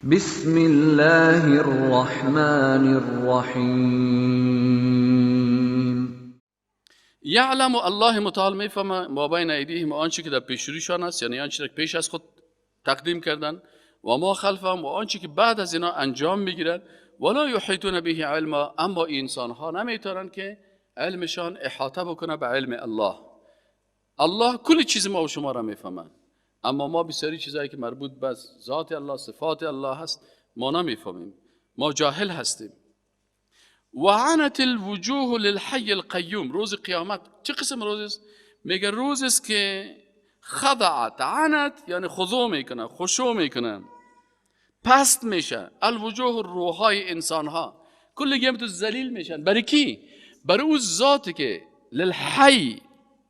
بسم الله الرحمن الرحیم. یعلم الله متعال میفهمه ما بین ایدیهم، آنچه که در پیش رویشان است، یعنی آنچه که پیش از خود تقدیم کردن، و ما خلفهم، و آنچه که بعد از اینا انجام میگیرند. ولا یحیطون به علما، اما انسان ها نمیتونن که علمشان احاطه بکنه به علم الله. الله کل چیز ما و شما را میفهمه، اما ما بسیاری چیزایی که مربوط به ذات الله، صفات الله هست، ما نمیفهمیم، ما جاهل هستیم. وعنت الوجوه للحی القیوم. روز قیامت چه قسم روز است؟ میگه روز است که خضعت، عنت یعنی خضوع میکنه، خشوع میکنه، پست میشه. الوجوه روحای انسان ها کل تو ذلیل میشن. برای کی؟ برای او ذاتی که للحی،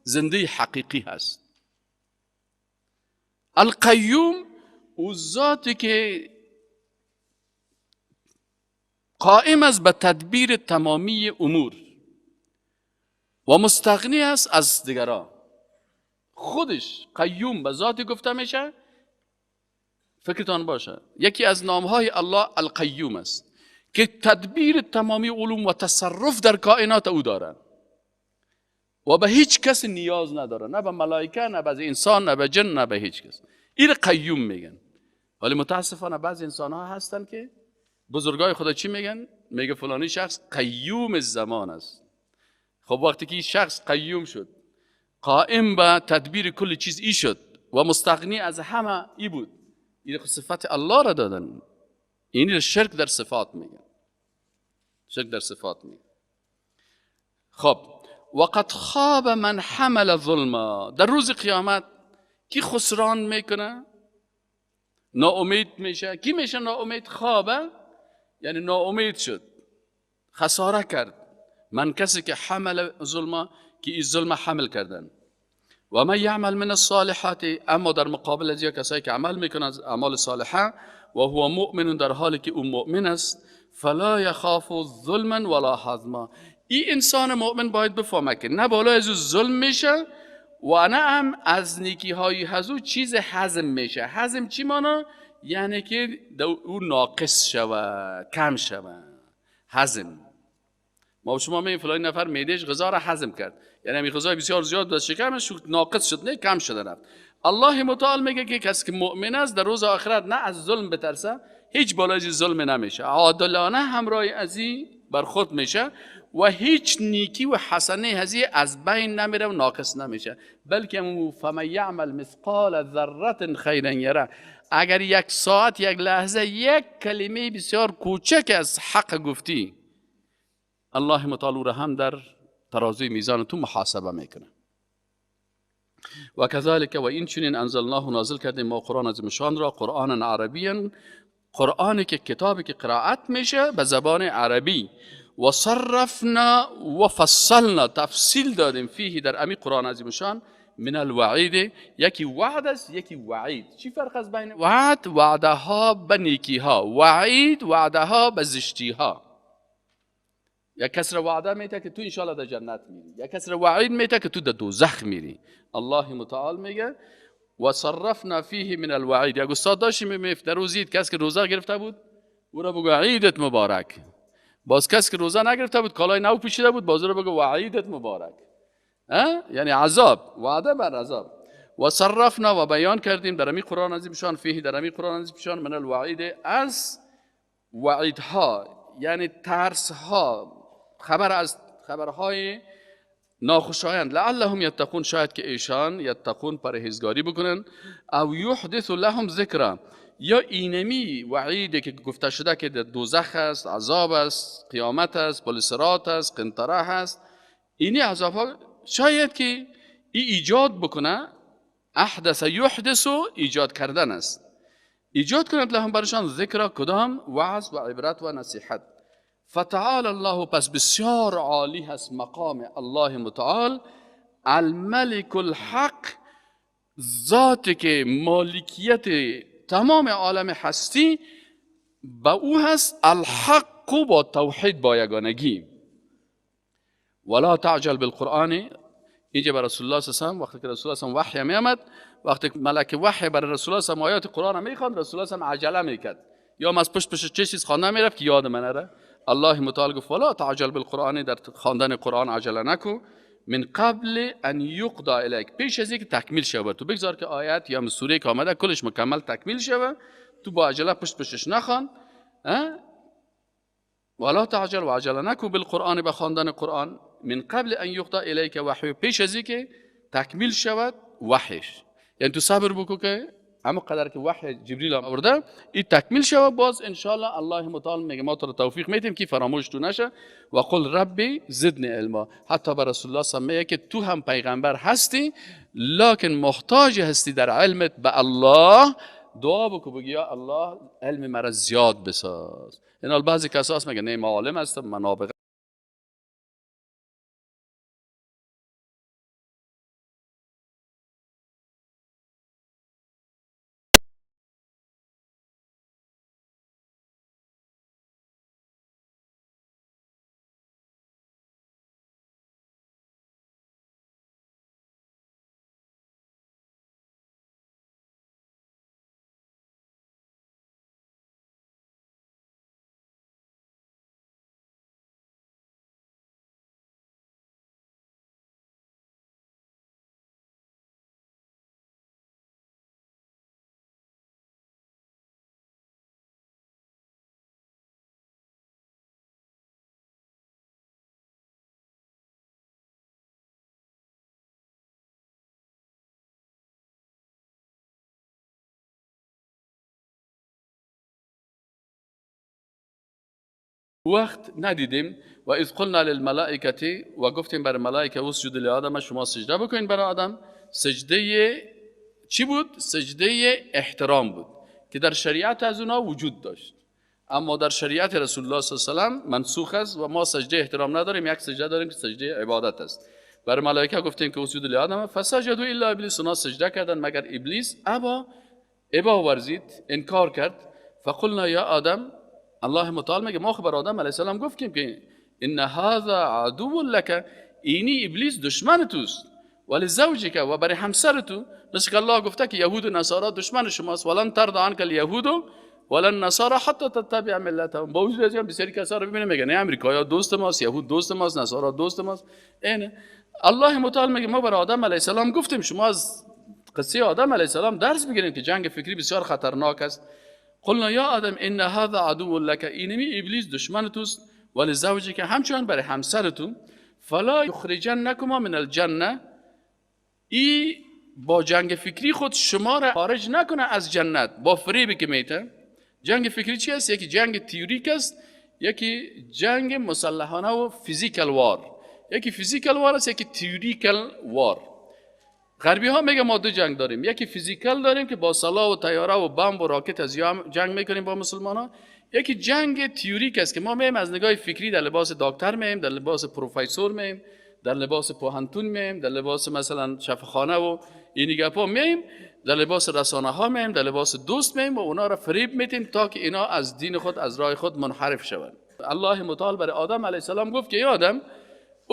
زنده حقیقی هست. القیوم او ذاتی که قائم است به تدبیر تمامی امور و مستغنی است از دیگران. خودش قیوم به ذاتی گفته میشه. فکرتان باشه یکی از نامهای الله القیوم است که تدبیر تمامی علوم و تصرف در کائنات او داره و به هیچ کس نیاز نداره، نه به ملائکه، نه به انسان، نه به جن، نه به هیچ کس. این قیوم میگن. ولی متاسفانه بعض انسان ها هستن که بزرگای خدا چی میگن؟ میگه فلانی شخص قیوم زمان است. خب وقتی که این شخص قیوم شد، قائم به تدبیر کل چیز ای شد و مستغنی از همه ای بود، این صفت الله را دادن. این شرک در صفات میگن، شرک در صفات میگن. خب وقد خاب من حمل ظلما. در روز قیامت کی خسران میکنه؟ ناامید میشه. کی میشه ناامید؟ خوابه یعنی ناامید شد، خساره کرد. من کسی که حمل ظلما، که این ظلم حمل کردن. و من یعمل من الصالحات، اما در مقابل از کسایی که عمل میکنن از اعمال صالحه، و هو مؤمن، در حالی که او مؤمن است، فلا یخاف ظلما ولا هضما. این انسان مؤمن باید بفهمه که نه بالای از او ظلم میشه و نه هم از نیکی های از چیز هضم میشه. هضم چی مانا؟ یعنی که او ناقص شوه، کم شوه. هضم ما شما می فلان نفر معدهش غذا را هضم کرد، یعنی همین غذای بسیار زیاد بود شکمش ناقص شد، نه کم شده رفت. الله متعال میگه که کسی که مؤمن است در روز آخرت نه از ظلم بترسه، هیچ بالای ظلم نمیشه، عادلانه همراه از این برخورد میشه و هیچ نیکی و حسنه هزی از بین نمیره و ناقص نمیشه، بلکه فمن یعمل مثقال ذره خیرا یره. اگر یک ساعت، یک لحظه، یک کلمه بسیار کوچک از حق گفتی، الله متعال را هم در ترازوی میزان تو محاسبه میکنه. و کذالک و این چنین انزلناه، نازل کردیم ما قرآن عظیم شان را، قرآن عربیا، قرآنی که کتابی که قرائت میشه به زبان عربی. و صرفنا و فصلنا، تفصیل دادیم، فیه در امی قرآن عظیم شان، من الوعید، یکی وعد است یکی وعید. چی فرق است بین وعد؟ وعده ها به نیکی ها، وعید وعده ها به زشتی ها. یک کس را وعده میده که تو انشالله در جنت میری، یک کس را وعید میده که تو در دوزخ میری. الله متعال میگه و صرفنا فیه من الوعید. یک استاد داشتیم در روزید، کس که روزه گرفته بود او را بگو عیدت مبارک، باز کس که روزه نگرفته بود کالای نو پوشیده بود باز او را بگو وعیدت مبارک. یعنی عذاب، وعده بر عذاب. و صرفنا و بیان کردیم در امی قرآن عظیم شان، فیه در امی قرآن عظیم شان، من الوعید از وعیدها، یعنی ترس ها، خبر از خبرهای ناخوشایند. لعلهم یتقون، شاید که ایشان یتقون پرهیزگاری بکنن. او یحدث لهم ذکرا، یا اینمی وعیدی که گفته شده که در دوزخ است، عذاب است، قیامت است، پل صراط است، قنطره است، اینی عذاب ها شاید که ای ایجاد بکنه. احدث یحدث ایجاد کردن است، ایجاد کند لهم برشان ذکر، کدام؟ وعظ و عبرت و نصیحت. فتعال الله، پس بسیار عالی هست مقام الله متعال، الملک الحق، ذاتی که مالکیت تمام عالم هستی با او هست، الحق با توحید، با یگانگی. ولا تعجل بالقرآن. اینجا بر رسول الله صلی الله علیه و وقتی که رسول الله صلی الله علیه و وحی می آمد، وقتی که ملک وحی بر رسول الله صلی الله علیه و آیات قرآن می خواند، رسول الله صلی الله علیه و عجله میکرد، یا از پشت پشت چه چیز خوانده میرفت که یاد من نره. الله متعال گفت ولا تعجل بالقرآن، در خواندن قرآن عجله نکو، من قبل ان یقضى الیک، پیش از اینکه تکمیل شود. تو بگذار که آیت یا سوره که آمده کلش مکمل تکمیل شود، تو با عجله پشت پشتش نخوان. ولا تعجل، و عجله نکو بالقرآن، به خواندن قرآن، من قبل ان یقضى الیک وحی، پیش از اینکه تکمیل شود وحیش. یعنی تو صبر بکو که اما قدر که وحی جبریل آورده این تکمیل شود، باز انشالله الله متعال میگه ما تو رو توفیق میدیم که فراموش تو نشه. و قل ربی زدنی علما، حتی به رسول الله صلی الله علیه و که تو هم پیغمبر هستی لکن محتاج هستی در علمت به الله، دعا بکو بگی یا الله علم مرا زیاد بساز. این بعضی کسا میگه نه ما عالم هستم، من نابغه وقت ندیدیم. و اذ قلنا للملائکه، و گفتیم بر ملائکه اسجدوا لآدم، شما سجده بکنین برای آدم. سجده چی بود؟ سجده احترام بود که در شریعت از اونا وجود داشت، اما در شریعت رسول الله صلی الله علیه و سلم منسوخ است و ما سجده احترام نداریم، یک سجده داریم که سجده عبادت است. بر ملائکه گفتیم که اسجدوا لآدم فسجدوا الا ابلیس، اونا سجده کردن مگر ابلیس ابا ورزید، انکار کرد. فقلنا یا آدم، الله متعال میگه ما خبر آدم علیه السلام گفتیم که ان هذا عدو لك، اینی ابلیس دشمن توست، ولی زوجک، و برای همسر تو، مثل که الله گفته که یهود و نصارا دشمن شماست، ولن ترضى عنك اليهود ولا النصارى حتى تتبع ملتهم. با وجود از این بسیاری کسا رو ببینه میگه نه امریکایا دوست ماست، یهود دوست ماست، نصارا دوست ماست. اینه الله متعال میگه ما برای آدم علیه السلام گفتیم شما از قصه آدم علیه السلام درس بگیرید که جنگ فکری بسیار خطرناک است. قلنا یا آدم ان هذا عدو لك، اینمی ابلیس دشمن توست، ولی زوجی که همچنان برای همسرتون، فلا یخرجنکما من الجنه، ای با جنگ فکری خود شما را خارج نکنه از جنت با فریبی که میته. جنگ فکری چی است؟ یکی جنگ تئوریک است، یکی جنگ مسلحانه و physical war. یکی physical war است، یکی theoretical war. غربی ها میگه ما دو جنگ داریم، یکی physical داریم که با سلاح و طیاره و بمب و راکت از جنگ میکنیم با مسلمان ها، یکی جنگ تئوریک است که ما میم از نگاه فکری در لباس دکتر میم، در لباس پروفسور میم، در لباس پوهنتون میم، در لباس مثلا شفاخانه و این گپا میم، در لباس رسانه ها میم، در لباس دوست میم و اونا را فریب میتیم تا که اینا از دین خود، از راه خود منحرف شوند. الله متعال برای آدم علیه السلام گفت که ای آدم،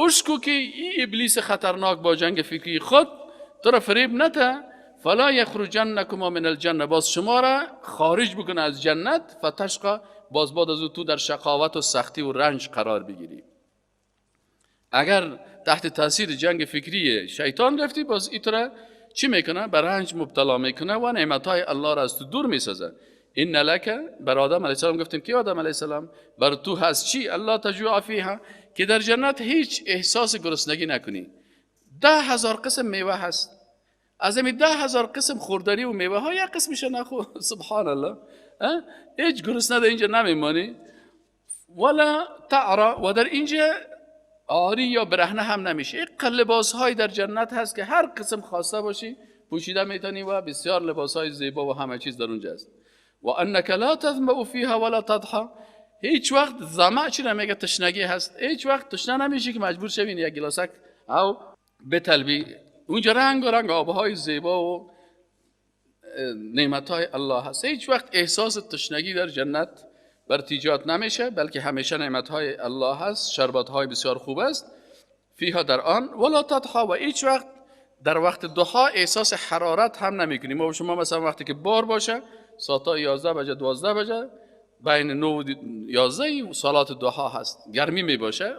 اشکو که این ابلیس خطرناک با جنگ فکری خود تو را فریب نده، فلا یخرجنکما من الجنه، باز شما را خارج بکنه از جنت، فتشقا، باز بعد از او تو در شقاوت و سختی و رنج قرار بگیری. اگر تحت تاثیر جنگ فکری شیطان رفتی، باز ای تو را چی میکنه؟ به رنج مبتلا میکنه و نعمتهای الله را از تو دور میسازه. ان لک، بر آدم علیه السلام گفتیم که آدم علیه السلام بر تو هست چی؟ الله تجوع فیها، که در جنت هیچ احساس گرسنگی نکنی. 10,000 قسم میوه هست، از این 10,000 قسم خوردنی و میوه ها یک قسمش نخو. سبحان الله، هیچ گرسنه در اینجا نمیمانی. ولا تعرا، و در اینجا عاری یا برهنه هم نمیشه. یک لباس های در جنت هست که هر قسم خواسته باشی پوشیده میتونی و بسیار لباس های زیبا و همه چیز در اونجا است. و انک لا تظمأ فیها ولا تضحی، هیچ وقت ظمأ چی نمیگه، تشنگی هست، هیچ وقت تشنه نمیشی که مجبور شوین یک گلاسک او بطلبی. اونجا رنگ و رنگ آبهای زیبا و نعمتهای الله هست. هیچ وقت احساس تشنگی در جنت بر ایجاد نمیشه، بلکه همیشه نعمتهای الله هست، شربتهای بسیار خوب است. فیها در آن، ولا تضحی، و هیچ وقت در وقت ضحا احساس حرارت هم نمیکنیم. ما شما مثلا وقتی که بار باشه ساعت 11 بجه 12 بجه بین 9 و 11 صلات ضحا هست، گرمی می باشه.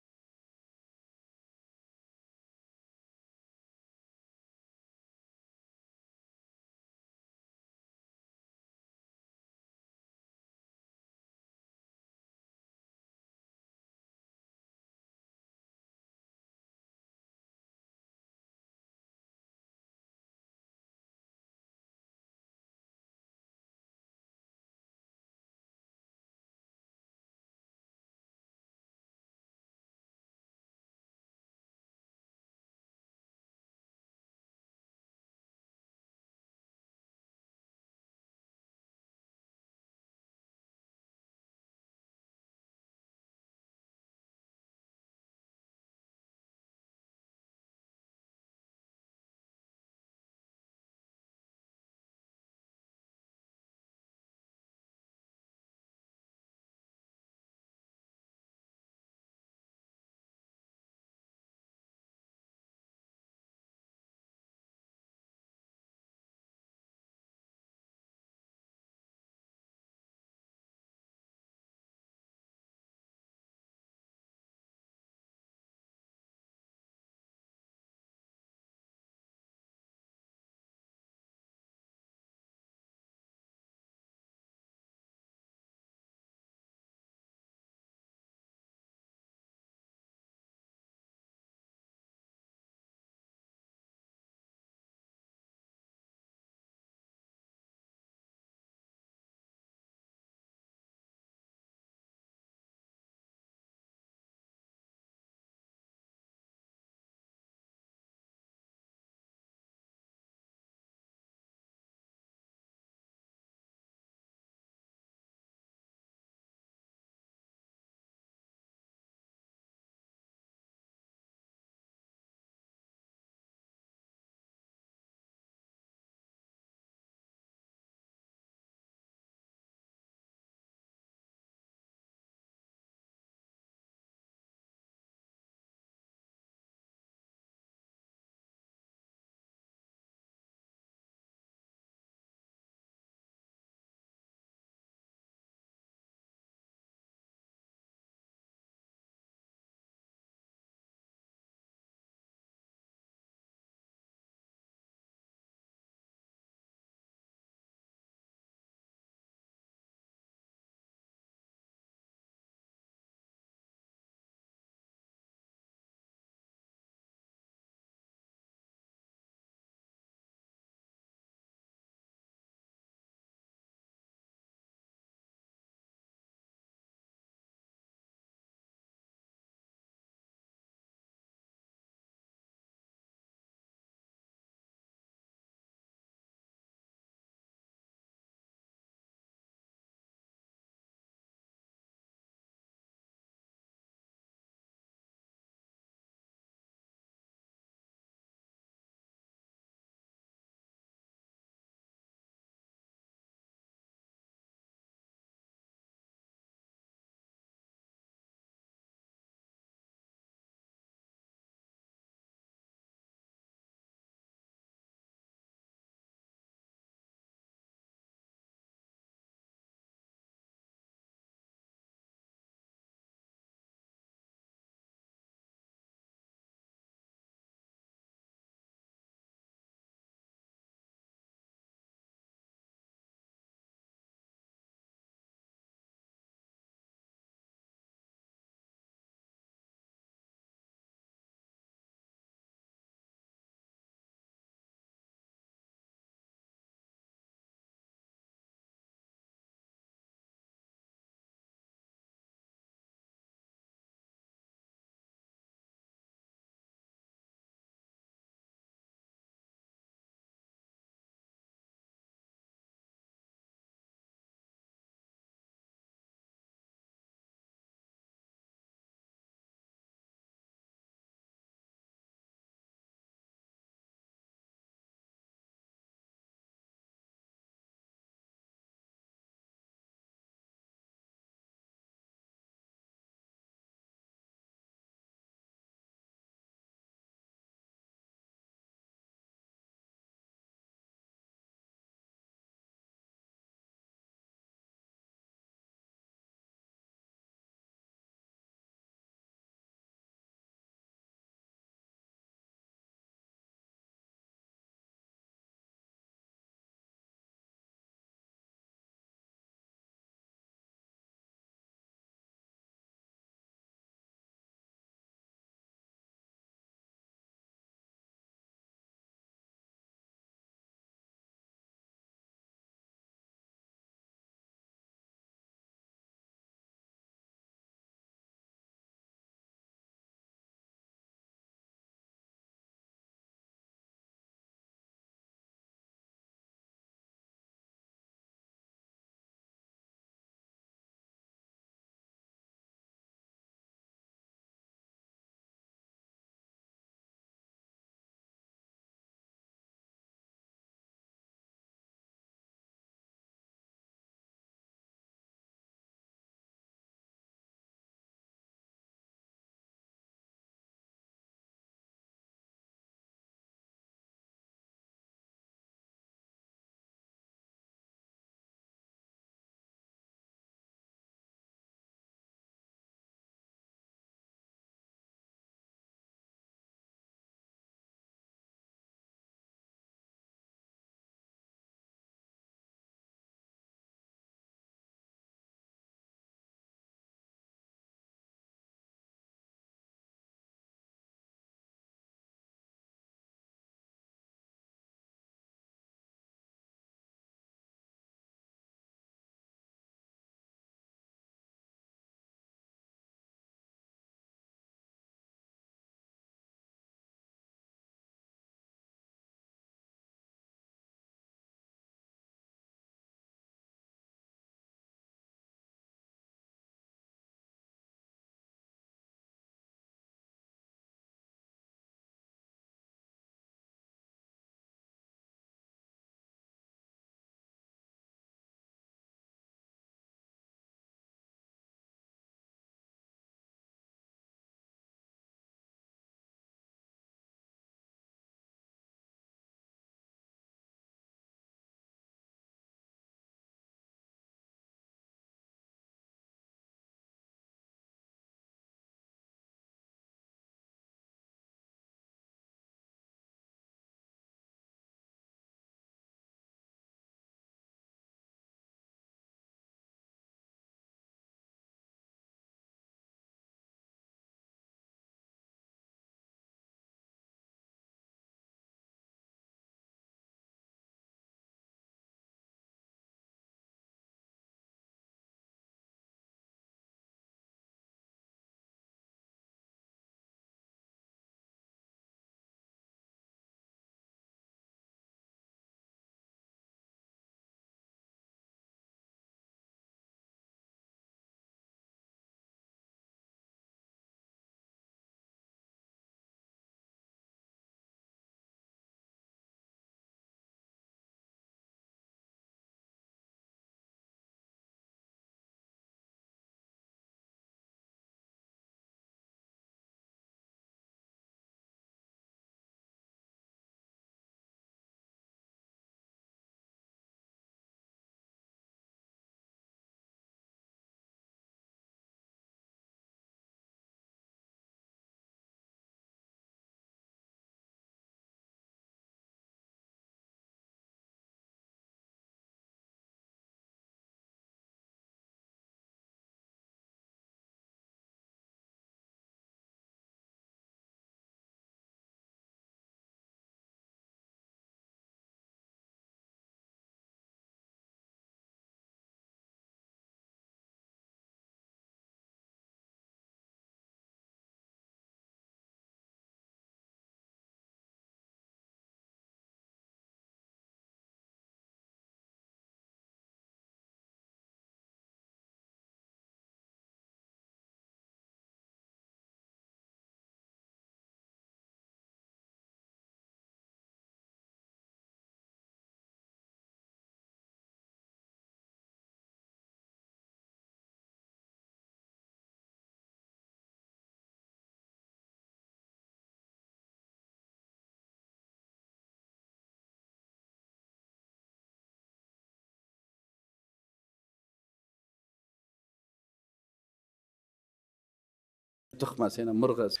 تخم است، اینا مرغ است.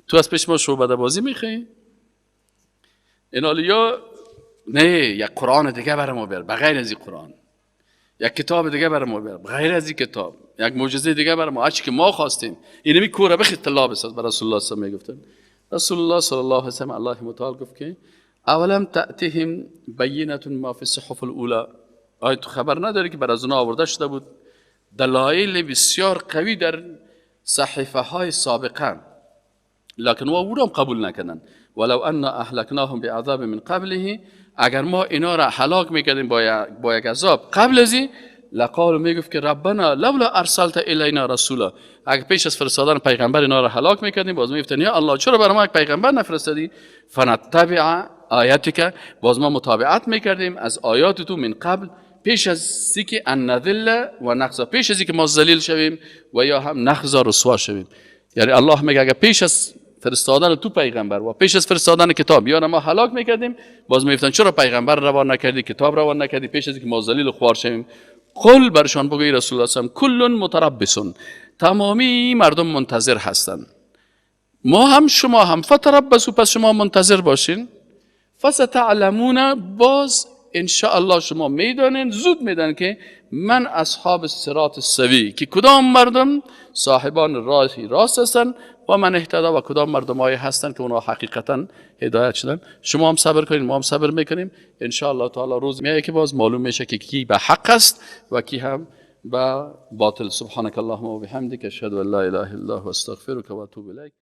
تو از پیش ما شعبده بازی میخوای؟ این یا نه، یک قرآن دیگه برای ما بیار بغیر از این قرآن، یک کتاب دیگه برای ما بیار بغیر از این کتاب، یک معجزه دیگه برای ما، هرچی که ما خواستیم. اینمی کوره بخی طلا بساز. بر رسول الله صلی الله علیه و میگفتن. رسول الله صلی الله علیه و سلم، الله متعال گفت که اولم تأتیهم بینة ما فی الصحف الاولى. آیا تو خبر نداری که بر از اونا آورده شده بود دلایل بسیار قوی در صحیفه های سابقه، لکن او رو هم قبول نکردن. ولو ان اهلکناهم بعذاب من قبله، اگر ما اینا را هلاک میکردیم با یک عذاب قبل از این، لقالوا میگفت که ربنا لولا ارسلت الینا رسولا. اگر پیش از فرستادن پیغمبر اینا را هلاک میکردیم، باز میگفتن یا الله چرا برای ما یک پیغمبر نفرستادی؟ فنتبع آیاتک، باز ما متابعت میکردیم از آیات تو من قبل، پیش از اینکه ان نذل و نخزا، پیش از اینکه ما ذلیل شویم و یا هم نخزا رسوا شویم. یعنی الله میگه اگر پیش از فرستادن تو پیغمبر و پیش از فرستادن کتاب یا ما هلاک میکردیم، باز میگفتن چرا پیغمبر روان نکردی، کتاب روان نکردی، پیش از اینکه ما ذلیل و خوار شویم. قل، برشان بگوی رسول الله صلی الله علیه و سلم، کل متربص، تمامی مردم منتظر هستند، ما هم شما هم، فتربصوا، پس شما منتظر باشین. فستعلمون، باز ان شاء الله شما میدانین، زود میدانین که من اصحاب الصراط السوی، که کدام مردم صاحبان راهی راست هستند و من اهتدی، و کدام مردم های هستند که اونا حقیقتا هدایت شدن. شما هم صبر کنین، ما هم صبر میکنیم، ان شاء الله تعالی روز میایه که باز معلوم میشه که کی به حق است و کی هم به باطل. سبحانك اللهم و بحمدک، اشهد ان لا اله الا انت، استغفرک و اتوب الیک.